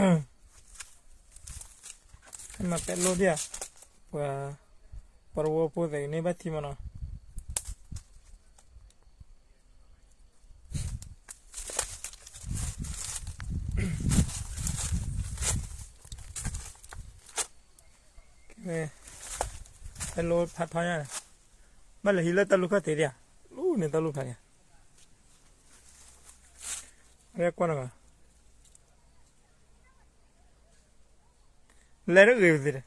မၤပဲာ်လိၣ်ဒံးဧါ, ပှၤ, ပှၤတဝီဖိသ့ၣ်ကန့ၢ်ဘၣ်ထံမနီၤ. ပဲာ်လိၣ်ဖးထီညါ, ဘၣ်လဲၤဟံးလၢတၢ်လူၢ်ခီၣ်ထံးဒံးဧါ, လူန့ၣ်တၢ်လူၢ်ဖးန့ၣ်, ကွၢ်နၤ လဲၤတဂ့ၤပသ့ၣ်ဒီး,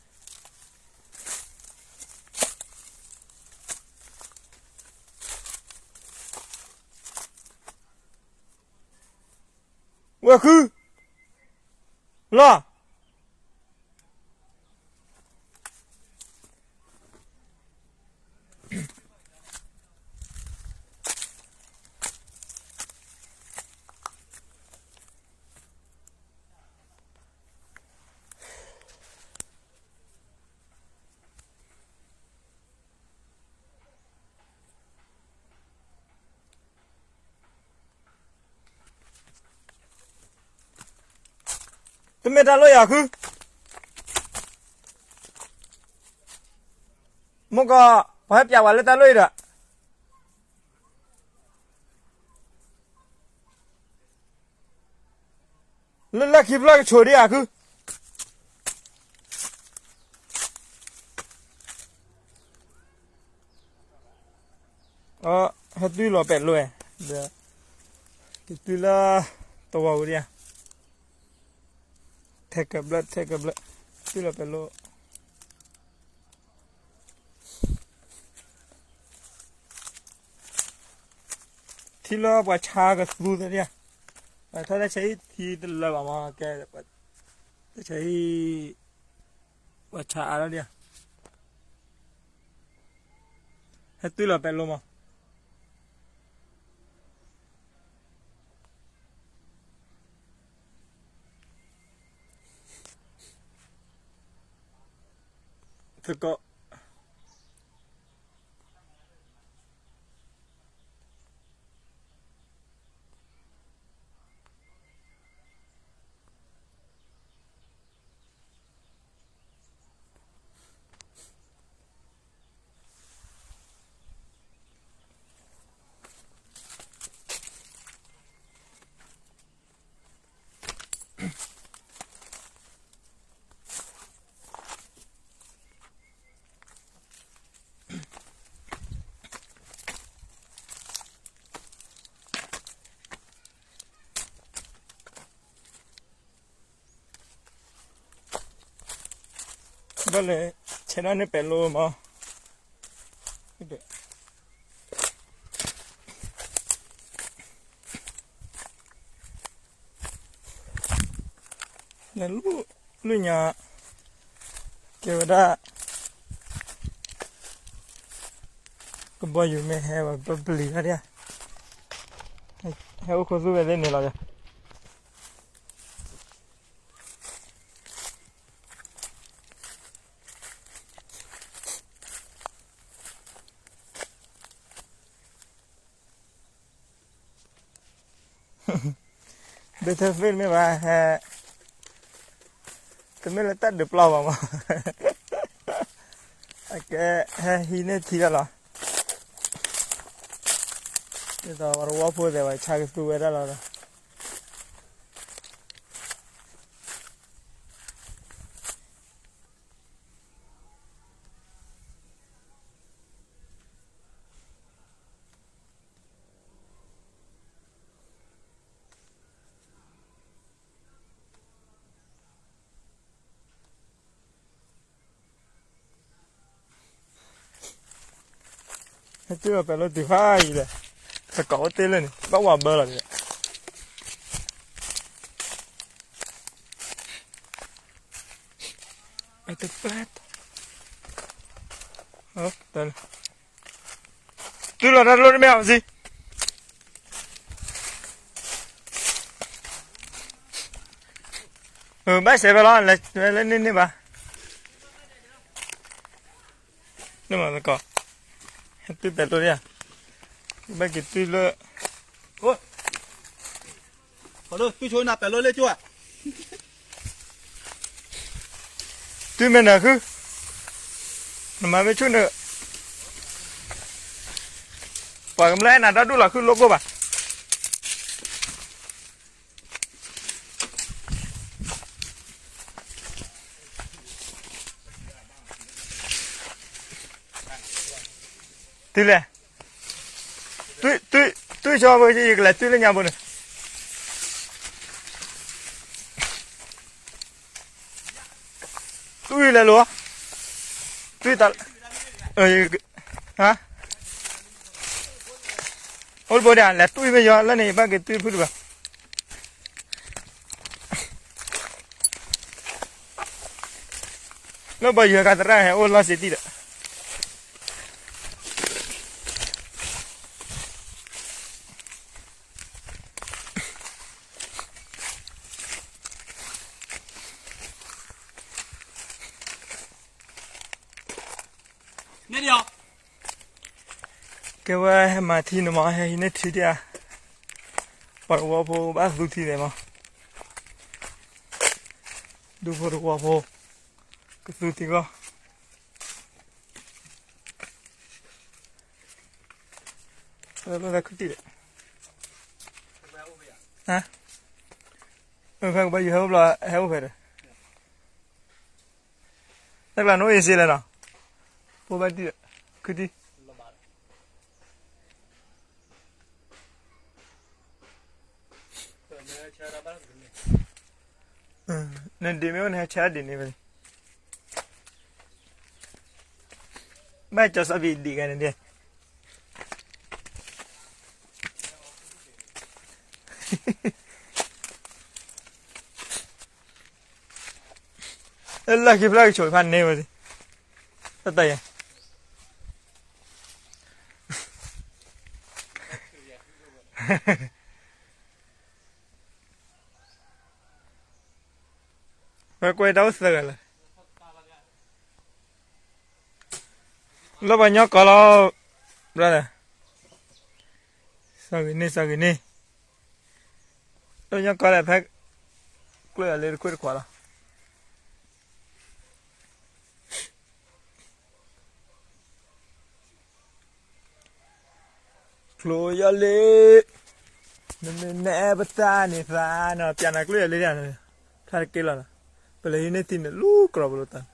ဝဲၢ်ဃု, လီၤ. တမ့ၢ်တၢ်လိၣ်ယၤခု, မ့ၢ်ကီး, ပှၤဟဲပျးဝဲလၢတၢ်လိၣ်အံၤဒီး လၢလၢခံဖျၢၣ်ကဆိးဒံးဧါခု, ဟဲတုၤလီၤပဲာ်လိၣ်, ကတုၤလၢတဝီဝံၤဒံးဧါ, ထဲကဘျၢၣ် ထဲကဘျၢၣ်, တုၤလီၤပဲာ်လိၣ် ထံလၢပှၤဆါကသူသ့ၣ်ဧါ, ပှၤထီၣ်တၢ်ဆါဟံၣ်ထံတလၢဘၣ်မး, ကဲ, တၢ်ဆါဟံၣ်, ပှၤဆါအါထီၣ်ဒံးဧါ, ဟဲတုၤလီၤပဲာ်လိၣ်မး. သကိး ဘၣ်လဲၣ်, ဆဲးဒၣ်န့ၣ်ပဲာ်လိၣ်မး, နလူၢ်ညါ, ကဲဝဲဒၣ်, ကဘီယူၤမ့ၢ်ဟဲဝဲပပျံၤတၢ်ဒံး, ဟဲအိၣ်ခိးသူဝဲသ့ၣ်န့ၣ်လီၤ. ဘၣ်တၢ်သ့ၣ်မ့ၢ်ဘၣ်, ဟဲ, တမ့ၢ်လၢတၢ်ဒုးပျီဘၣ်မး, အကဲ, ဟဲဟံးန့ၢ်ထံတၢ်လီၤ, ဒ်သိးပှၤတဝီဖိသ့ၣ်ဝဲဆါကသူဝဲဒၣ်လီၤဒီး ဟဲတုၤလီၤပဲာ်လိၣ်တုၤဖးယံၤလဲၣ်, သကိးအိၣ်တ့ၢ်လၢန့ၣ် ဘၣ်ဝၤဘၢလီၤန့ၣ်, တပၢ်, တုၤလီၤတၢ်လိၣ်တမ့ၢ်အီၤပစံး, ဘၣ်စဲးဖဲလီၤ, လဲၤလၢန့ၣ်န့ၣ်ဘၣ်, န့ၣ်မ့ၢ်သကိး, ဟဲတုၤပဲာ်လိၣ်ဧါ, ဘၣ်က့ၤတုၤလၢ, အိၣ်, တုၤဆိနၤပဲာ်လိၣ်လၢကၠိဧါ, သုမဲာ်နၤဃု, နမၤမ့ၢ်ဆူၣ်န့ၣ်, ပှၤကမျၢၢ်အဲၣ်နၤဒီဒူၣ်လီၤ ဃုလိၣ်ကိၢ်ဘၣ်. တုၤလဲၣ်, တွံၢ်, တွံၢ်, တွံၢ်ဆီဖိ ယကလဲၤတွံၢ်လၢညါဘိန့ၣ်. တွံၢ်လဲၤလိၤ, တွံၢ်တၢ်, အိၣ်တဘိဒၣ် လဲၤတွံၢ်မ့ၢ်ယီၤ လၢန့ၣ် ယဘၣ်က့ၤတွံၢ်ဖုတဘၣ်. လၢဘီယူၤဟဲခါသရၣ်ဟဲအိၣ်လီၢ်စ့တံၢ်ဒီး ကဲဝဲဟဲမၤထံန့ၣ်မး ဟဲဟံးန့ၢ်ထံဒံးဧါ, ပှၤသဝီဖိဘၣ်သူထံသ့ၣ်မး, ဒူဖိသဝီဖိ ကသူထံဂီၢ်, လၢလၢခုတံၢ်ဒီး, ဖဲကဘီယူၤဟဲအိၣ်ဘျီ ဟဲအိၣ်ဖဲဒီး တၢ်ကျါနအိၣ်အ့စ့လဲၣ်နီၤ, ဖိဘၣ်တံၢ်, ခုတံၢ်, နဒ့မ့ၢ်အိၣ်နဟဲဆါဒ့န့ၣ်ဝဲ, ဘၣ်ကၠီစီၤဘံၣ်ဒံးဂၤန့ၣ်ဒဲး လၢခံဖျၢၣ်ကဆိးဖးန့ၢ်ဝဲ, တၢ်တၢ်ယဲ, ဝဲကွဲတၢ်အိၣ်သၢဂၤလၢ လၢပှၤညီကီၢ်လီၤ, brother, စီၤဂ့ၤန့ၢ် စီၤဂ့ၤန့ၢ်, လၢပှၤညီကီၢ်လၢဖဲ ကျိၣ်ယၤလ့တခွ့ၣ်တခွးလီၤ. ကျိၣ်ယၤလ့, နမ့ၢ်နဲပတၢ်န့ၣ်သးနီၤ ပျးနၤကျိၣ်ယၤလ့ဒၣ်န့ၣ်, ဖျါတက့ၢ်လီၤနီၤ, ပလဲၤဟံးန့ၢ်သံန့ၣ် လူၤကြီပလိာ်သး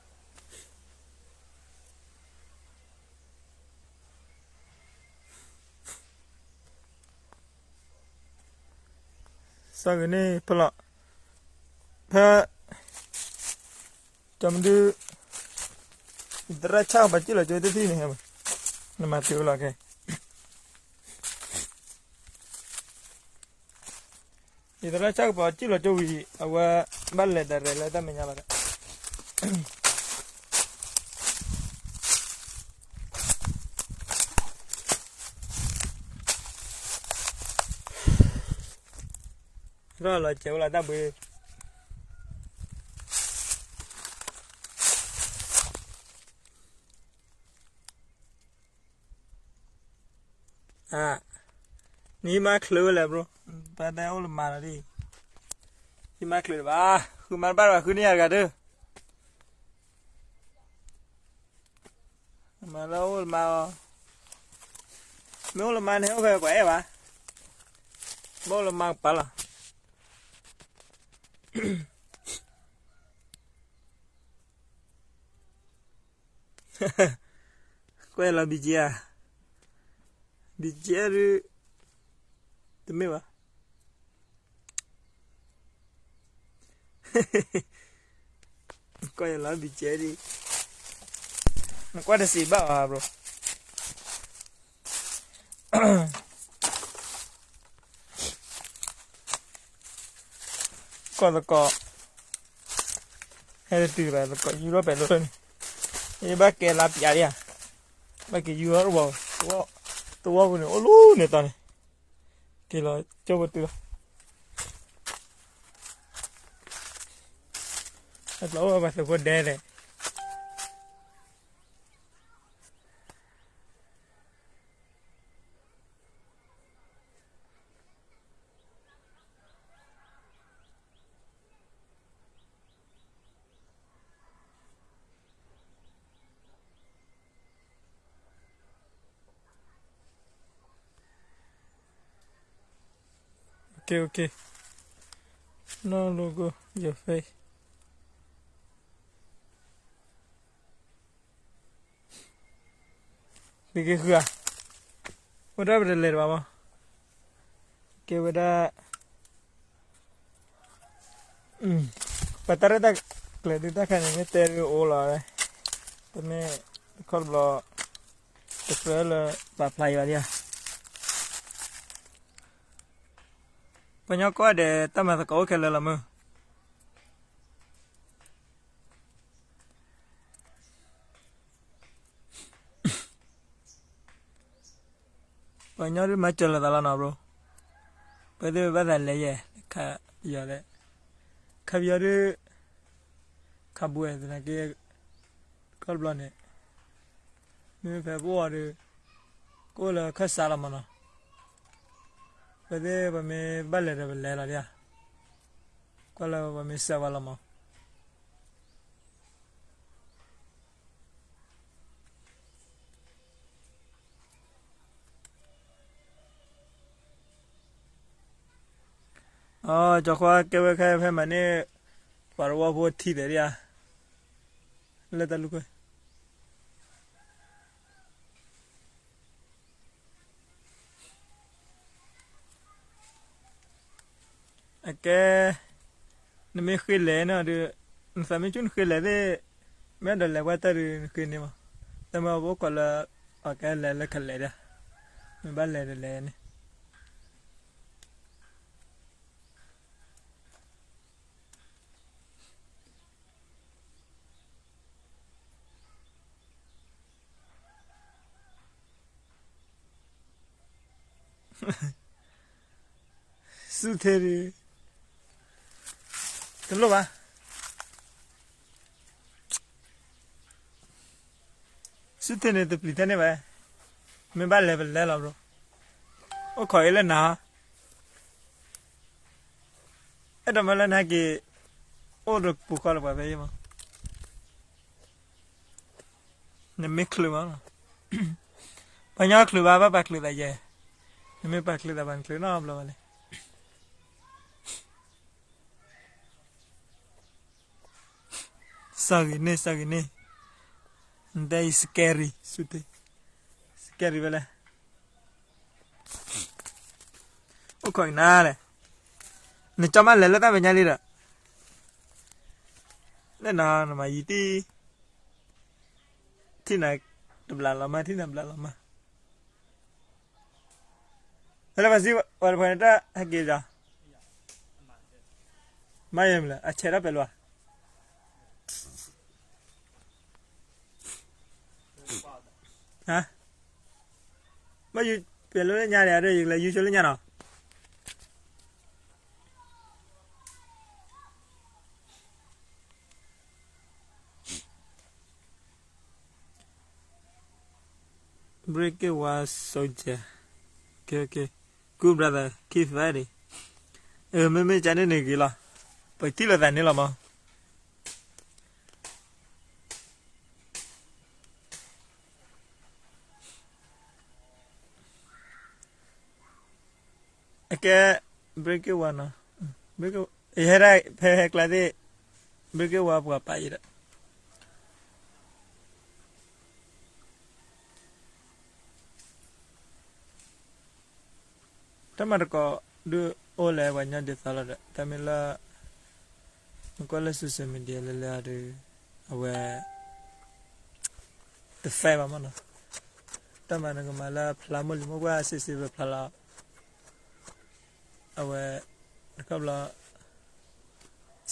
စီၤဂ့ၤန့ၢ်ဖဲလီၤ, ဖဲ ကၠီမဒု, ယသရၣ်ဆၣ်ကပၤစံၣ်လီၤကၠိတထံၣ်န့ၣ်, နမၤတုၤဝဲလီၤခဲ, ယသရၣ်ဆၣ်ကပၤစံၣ်လီၤကၠိဝံၤ အဝဲဘၣ်လဲၤတရဲၣ်လၢတၢ်မဲာ်ညါလီၤ. ရၢၢ်လီၤစဲးဝဲလီၤတၢ်ဘှံး နဟံးမါချုးဝဲလဲၣ် bro, ပတဲအိၣ်လၢမါလီၤဒ်, ဟံးမါချုးတဘၣ်, ဃုမါတဘၣ်ဘၣ် ဃုန့ၢ်ယၤတဂၤဒီး, မၤလၢအိၣ်လၢမါအီၤ, မ့ၢ်အိၣ်လၢမါန့ၣ် ဟဲအိၣ်ဖဲပှၤအဲၣ်ဘၣ်, ဘၣ်အိၣ်လၢမါကပၤလီၤ. ကွၢ်လီၤ ဘံကဲဧါ, ဘံကဲဒုး တမ့ၢ်ဘၣ်, ကွၢ်လီၤ ဘံကဲဒုး, နကွၢ်တစံးဘၣ်ဘၣ် bro. ကီၢ်သကိး ဟဲတတုၤဘၣ် သကိးယူၤထီၣ်ပဲာ်လိၤန့ၣ်, ယဘၣ်ကဲလါပျးဒံးဧါ, ဘၣ်က့ၤယူၤထီၣ်တဝီ, တဝီပူၤန့ၣ် အိၣ်လူၤန့ၣ်တီၤန့ၣ်, က့ၤလီၤကၠိပတုၤလီၤ, အကျိအိၣ်ဘၣ်သုးဖိဒဲလဲၣ်. Okay, okay. No logo your face. သုက့ၤဃုဧါ, အိၣ်ဒၣ်ပတလဲၤတဘၣ်မး, ကဲဝဲဒၣ် ပတၢ်ရဲၣ်တၢ်ကျဲၤဒုးတၢ်ခါန့ၣ် မ့ၢ်တဲဒုးအိၣ်လီၤ, တမ့ၢ်တခီတဘျီ တကြၢးလၢပာ်ဖျါအံၤဘၣ်ဒံဧါ, ပှၤကညီကိးဂၤဒဲး တၢ်မၤသကိးအိၣ်ခဲလၢာ်လီၤမုၢ် ပှၤကညီဒုးမၤစၢၤလိာ်သးလီၤနီၤ bro, ပသ့ၣ်ဘၣ်သးလဲၤယဲၢ် ခးပယီၤသ့ၣ်, ခးပယီၤဒုး ခးဘှဲးသနာ်က့ ခီတဘျီန့ၣ် မ့မ့ၢ်ဖဲပအိၣ်အီၤဒုး ကအိၣ်လၢခၢၣ်စးလီၤမးနီၤ, ပသ့ၣ်ပမ့ၢ်ဘၣ်လဲၤဒီးပလဲၤလီၤဒံဧါ, ကွၢ်လၢပမ့ၢ်စၢၤဝဲလီၤမး အကၠီခွါကဲဝဲခဲဖဲမးန့ၣ် ပှၤတဝီဖိထံၣ်သဲးဒံဧါ, လၢတၢ်လူၢ်ကွဲ အကဲ နမ့ၢ်ဃ့လဲၤန့ၣ်ဒီး နသးမ့ၢ်ကၠူၣ်နဃ့လဲၤသ့ၣ်, မ့ၢ်အဲၣ်ဒိးလဲၤပှၢ်တၢၢ်ဒီးနဃ့န့ၣ်မး, တမ့ၢ်ပအိၣ်ခိးလၢ အကဲလဲၤလၢကလဲၤဒၣ်, မ့ၢ်ဘၣ်လဲၤဒီးလဲၤန့ၣ် ဆူၣ်ထဲဒုး တလိၣ်ဘၣ်, ဆူၣ်ထဲန့ၣ်တပျံၤထဲန့ၣ်ဘၣ်, မ့ၢ်ဘၣ်လဲၤပလဲၤလီၤ bro, အိၣ်ခိးအံၤလၢနၤ အဲၣ်ဒိးမၢလၢနဟဲက့ၤ အိၣ်တပူၤဃီလၢပှၤဖဲအံၤမး, နမ့ၢ်ချုးမး, ပှၤညီချုးဘၣ် ဘၣ်ပာ်ချုးသးယဲၢ်, နမ့ၢ်ပာ်ချုးသးဘၣ်နချုးနီတဘျီဘၣ်လဲၣ်, စီၤဂ့ၤန့ၢ် စီၤဂ့ၤန့ၢ်, နတဲအံၤ scary ဆူၣ်တဲ, scary ဝဲလဲၣ် အိၣ်ခိးကနၤလဲၣ်, နကၠီမးလဲၤလၢတၢ်မဲာ်ညါလံဒီး, လၢနၤနမၤယံၤတံၢ်, ထံၣ်နၤတဘျးလီၤမး ထံၣ်နၤဘျးလီၤမး, ဟဲလၢပှၤစံး ပှၤတဖၣ်န့ၣ်တၢ်ဟဲက့ၤဒီး, မၤယဲၢ်မလဲၣ် အဆဲးထီၣ်ပဲာ်လီၤဧါ ဘၣ်ယူၤပဲာ်လီၤလၢညါဒီး ယကလဲၤယူၤဆိလၢညါနီၤ. Break it, war soldier. Okay, okay. Good brother, keep fighting. မ့မ့ၢ်ကန့ၣ်န့ၣ်ဂ့ၤလီၤ. ပထံၣ်လိာ်သးန့ၣ်လီၤမး. အကဲ break it one နီၤ. ယဟဲဒၣ်ဖဲဟဲကျါသ့ၣ် break it one ပှၤပာ်ယံၤဒီး တၢ်မၤတကိးဒုးအိၣ်လၢပှၤကညီဒ်သိးလီၤဒီး တၢ်မ့ၢ်လၢ နကွၢ်လၢ social media လၢလၢအီၤဒီး အဝဲ တ fair ဘၣ်မးနီၤ. တၢ်မၤနကမၤလၢဖျါမိၢ်လံၤမိၢ်ပှၢ် စံးစံးဖျါဖျါလီၤ. အဝဲ တခီဘျီ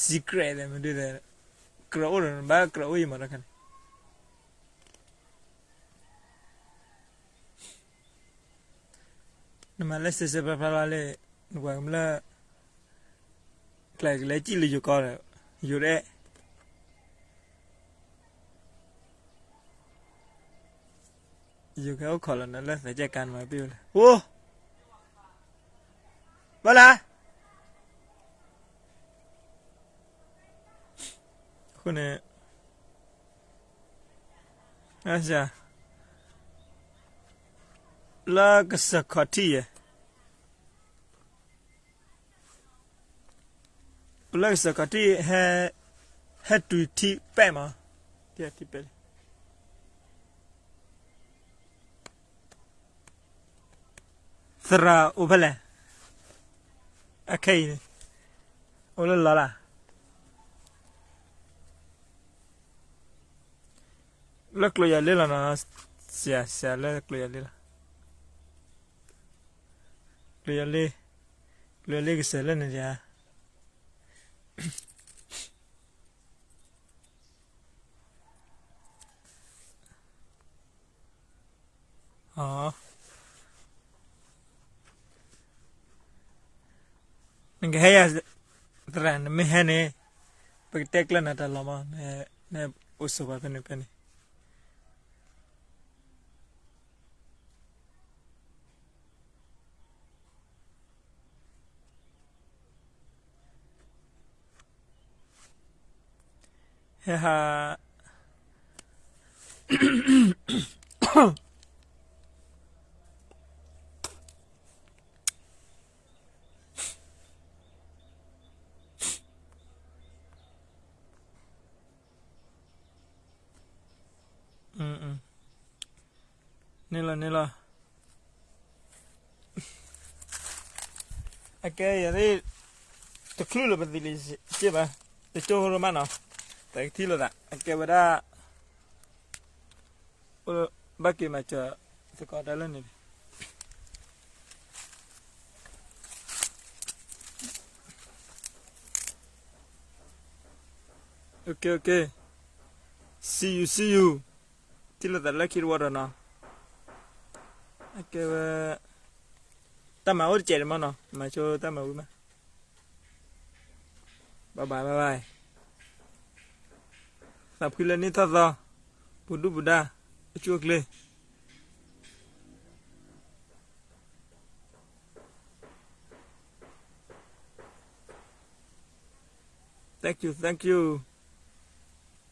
secret မ့ၢ်ဒုး ကြၢးအိၣ်ဒီး နဘၣ်ကြၢးအိၣ်အံၤမးတခါန့ၣ် နမၤလၢစဲးစဲးဖျါဖျါလီၤလံ, နကွၢ်ကမျၢၢ် ကျဲကလဲၤစံၣ်လၢယိၤကီၢ်ဒီး ယိၤတအဲၣ် ယိၤကဟဲအိၣ်ခိးလီၤနၤလၢသးကဲကါနမၤပ့ၢ်ဝဲလဲၣ်. အိ, ဘၣ်လၢ အဃိန့ၣ် လၢကစၢၢ်ခီၣ်ထံးယဲၢ် ပလၢကစၢၢ်ခီၣ်ထံး ဟဲတုၤထံပဲာ်မး, ထံပဲာ်လံ. သရၣ်အိၣ်ဖဲလဲၣ်, အခဲအံၤန့ၣ် အိၣ်လၢလီၤလၢ်. လၢကျိၤယၤလ့လီၤနီၤ, ဆရာ, ဆရာလၢကျိၤယၤလ့လီၤ. ကျိၤယၤလ့, ကျိၤယၤလ့ကစၢၢ်လၢန့ၣ်ယၤ. နကဟဲယၤ, သရၣ်, နမ့ၢ်ဟဲန့ၣ် ပကတဲကျၢၢ်နၤတၢ်လီၤမး, နအိၣ်ဆိးပှၤဖဲန့ၣ်ဖဲန့ၣ်. ဟဲဟး န့ၣ်လီၤ, န့ၣ်လီၤ. အကဲယၤသ့ၣ် တချုးလၢပသံလံစ့ၢ်ဘၣ်, တကၠိဖိရမးနီၤ, တကထံၣ်လိာ်သး အကဲဝဲဒၣ် ဘၣ်က့ၤမၤစၢၤသကိးတၢ်လၢန့ၣ်. โอเค โอเค see you, see you. ထံၣ်လိာ်သးလၢခံတဝီဒီးနီၤ. အကဲဝဲ တၢ်မၤအိၣ်တစဲးန့ၣ်မးနီၤ, မၤဆိတၢ်မၤဝံၤမး. Bye bye, bye bye. သးဖှံလၢနံၣ်ထီၣ်သီ, ပူၤဒုၣ်ပူၤဒါ, အကၠိအကျ့. Thank you, thank you.